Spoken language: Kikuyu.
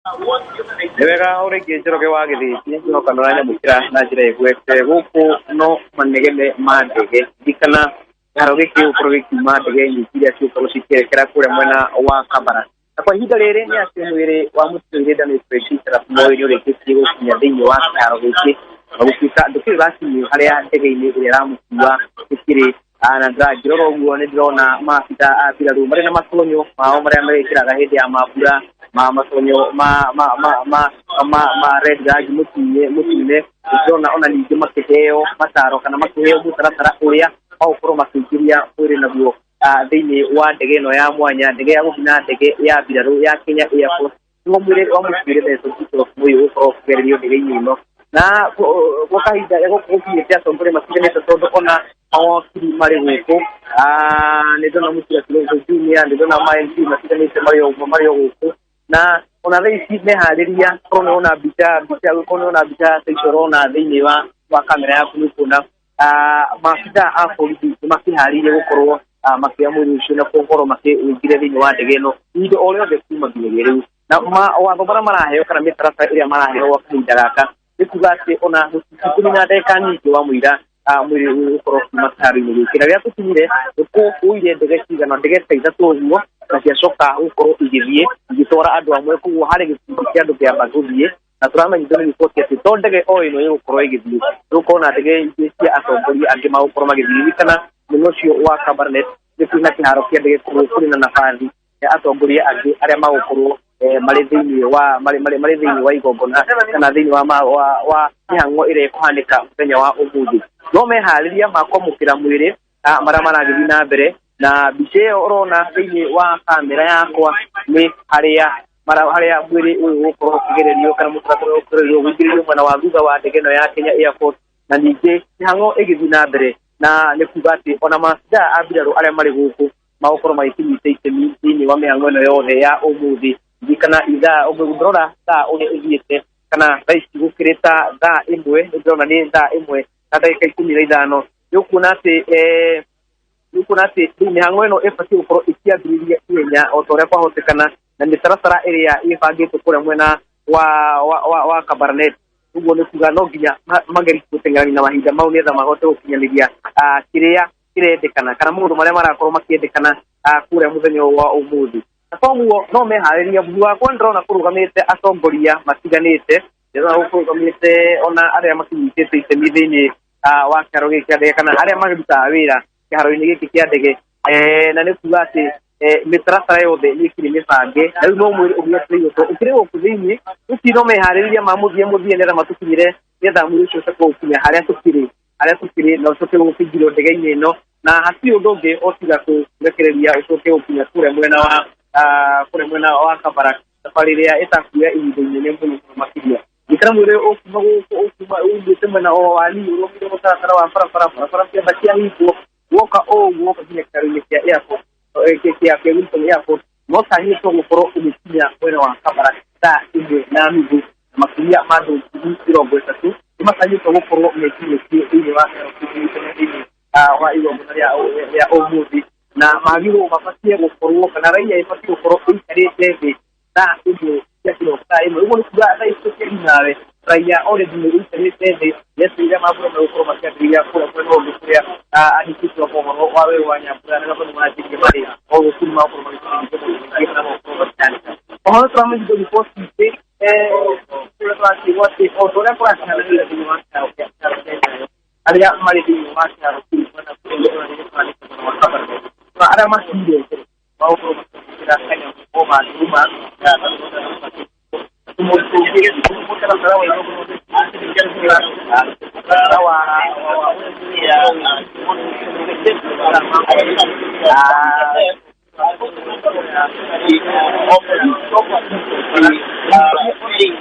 Nĩ wega o rĩngĩ Njoroge wa Gĩthĩnji njoka nĩũranyamũkĩra na njĩra ĩgwete gũkũ no manegene ma ndege ririkana kĩharo gĩkĩ gĩgũkorwo gĩkiuma ndege nyingĩ iria cigũkorwo cikĩerekera kũrĩa mwena wa Kabarak na kwa ihinda rĩrĩ nĩ atĩ mwĩrĩ wa mũtũire Daniel Toroitich arap Moi nĩ ũrĩkĩtie gũkinya thĩinĩ wa kĩharo gĩkĩ na gũtuĩka ndũkĩrĩ ũrakinyio harĩa ndege-inĩ ĩrĩa ĩramũkua ĩkĩrĩ. Na ngĩrora ũguo nĩ ndĩrona maabitha a mbirarũ marĩ na matonyo mao marĩa mekĩraga hĩndĩ ya mambura ma matonyo ma ma ma ma ma, ma red rangi mũtune mũtune. Ndĩrona ona ningĩ makĩheo mataro kana makĩheo mũtaratara ũrĩa wa gũkorwo makĩingĩria mwĩrĩ naguo thĩinĩ wa ndege ĩno ya mwanya, ndege ya gũthiĩ na ndege ya mbirarũ ya Kenya Air Force, nĩguo mwĩrĩ wa mũtũire Benson Arap Moi ũgũkorwo ũkĩgererio ndege-inĩ ĩno. Na gwa kahinda gũkũ gũkinyĩte atongoria matiganĩte tondũ ona mawakiri marĩ gũkũ, nĩ ndona Mũtura Kilonzo Junior, nĩ ndona ma MP matiganĩte marĩ o marĩ o gũkũ, na ona thaa ici meharĩria. Korwo nĩ wona mbica mbica korwo nĩ wona mbica ta icio ũrona thĩinĩ wa kamera yaku, nĩ ũkuona maabitha a borithi nĩ makĩharĩirie gũkorwo makĩoya mwĩrĩ ũcio na gũkorwo makĩũingĩria thĩinĩ wa ndege ĩno ihinda o rĩothe kuma nginyagia rĩu. Na mawatho marĩa maraheo kana mĩtaratara ĩrĩa maraheo gwa kahinda gaka nĩ kuga atĩ ona gũtikũnina ndagĩka nyingĩ wa mũira mwĩrĩ ũgũkorwo ũkiuma kĩharo-inĩ gĩkĩ. Na rĩrĩa tũkinyire nĩkũgũire ndege cigana ndege ta ithatũ ũguo na ciacoka gũkorwo igĩthiĩ igĩtwara andũ amwe, koguo harĩ gĩkundi kĩa andũ kĩamba gũthiĩ. Na tũramenyithio nĩ riboti atĩ to ndege o ĩno ĩgũkorwo ĩgĩthiĩ, gũkorwo na ndege ingĩ cia atongoria angĩ magũkorwo magĩthiĩ. Ririkana mwena ũcio wa Kabarnet nĩ kũrĩ na kĩharo kĩa ndege, koguo kũrĩ na nabathi ya atongoria angĩ arĩa magũkorwo marĩ thĩinĩ wa marĩ marĩ marĩ thĩinĩ wa igongona kana thĩinĩ wa wa mĩhang'o ĩrĩa ĩkũhanĩka mũthenya wa ũmũthĩ. No meharĩria ma kwamũkĩra mwĩrĩ marĩa maragĩthiĩ na mbere. Na mbica ĩyo ũrona thĩinĩ wa kamera yakwa nĩ harĩa harĩa mwĩrĩ ũyũ ũgũkorwo ũkĩgererio kana mũtaratara ũkĩgererio ũingĩrĩrio mwena wa thutha wa ndege ĩno ya Kenya Air Force, na ningĩ mĩhang'o ĩgĩthiĩ na mbere. Na nĩ kuga atĩ ona maabitha a mbirarũ arĩa marĩ gũkũ magũkorwo magĩkinyita itemi thĩinĩ wa mĩhang'o ĩno yothe ya ũmũthĩ. Ririkana ithaa ndĩrora thaa ũrĩa ĩthiĩte kana thaa ici gũkĩrĩ ta thaa 1, nĩ ndĩrona nĩ thaa 1:15. Nĩ ũkuona atĩ rĩu mĩhang'o ĩno ĩbatiĩ gũkorwo ĩkĩambĩrĩria ihenya o ta ũrĩa kwahotekana na mĩtaratara ĩrĩa ĩbangĩtwo kũrĩa mwena wa Kabarnet. Ũguo nĩ kuga no nginya magerie gũteng'erania na mahinda mau nĩgetha mahote gũkinyanĩria kĩrĩa kĩrendekana kana maũndũ marĩa marakorwo makĩendekana kũrĩa mũthenya wa ũmũthĩ. Na koguo no meharĩria. Thutha wakwa ndĩrona kũrũgamĩte atongoria matiganĩte, ndĩrona kũrũgamĩte ona arĩa makinyitĩte itemi thĩinĩ wa kĩharo gĩkĩ kĩa ndege kana arĩa marutaga wĩra kĩharo-inĩ gĩkĩ kĩa ndege. Na nĩ kuga atĩ mĩtaratara yothe nĩ ĩkĩrĩ mĩbange na rĩu no mwĩrĩ ũgĩetereirwo tondũ ũkĩrĩ gũkũ thĩinĩ. Ũcio no meharĩrĩria ma mũthia mũthia nĩgetha matũkinyĩre, nĩgetha mwĩrĩ ũcio ũcoke gũkinya harĩa tũkĩrĩ na ũcoke gũkĩingĩrio ndege-inĩ ĩno, na hatirĩ ũndũ ũngĩ o tiga kũrekereria ũcoke gũkinya kũrĩa mwena wa Kabarak, thabarĩ ĩrĩa ĩtakuoya ihinda inene mũno mũno makĩria. Gĩkĩra mwĩrĩ ũkuma gũkũ ũkuma umĩte mwena o wa Lee ũrũmĩrĩire mũtaratara wa barabara ciamba ciahingwo woka o ũguo woka nginya kĩharo-inĩ kĩa airport kĩa Wilson Airport, no tanyĩtwo gũkorwo ũgĩkinya mwena wa Kabarak thaa 1:30, na makĩria ma andũ 30,000 nĩ matanyĩtwo gũkorwo mekinyĩtie thĩinĩ wa kĩharo kĩu thĩinĩ wa igongona rĩa ũmũthĩ. Na magĩrĩirwo mabatiĩ gũkorwo kana raia ĩbatiĩ gũkorwo ĩikarĩte thĩ thaa 1 cia kĩroko, thaa 1. Ũguo nĩ kuga thaa ici tũkĩaria nawe raia already nĩ ĩikarĩte thĩ yetereire mambura megũkorwo makĩambĩrĩria kũrĩa mwena ũngĩ kũrĩa andĩkĩtwo mohoro wa werũ wa Nyambura na gabanu manjĩrĩria marĩ o gũkũ nĩ magũkorwo magĩkinyĩria maũndũ maingĩ na magũkorwo makĩandĩka ũhoro. Tũramenyithio riboti itĩ kũrĩa tũrakĩrwo atĩ o ta ũrĩa kũrakĩhanĩra thĩinĩ wa kĩharo kĩa Nyayo, arĩa marĩ thĩinĩ wa kĩharo kĩu mwena kũrĩa mwena wa Kabarnet na arĩa makinyire mbere magũkorwo makĩhũthĩra kanyamũ o mangĩuma mũtaratara wa mũtaratara wa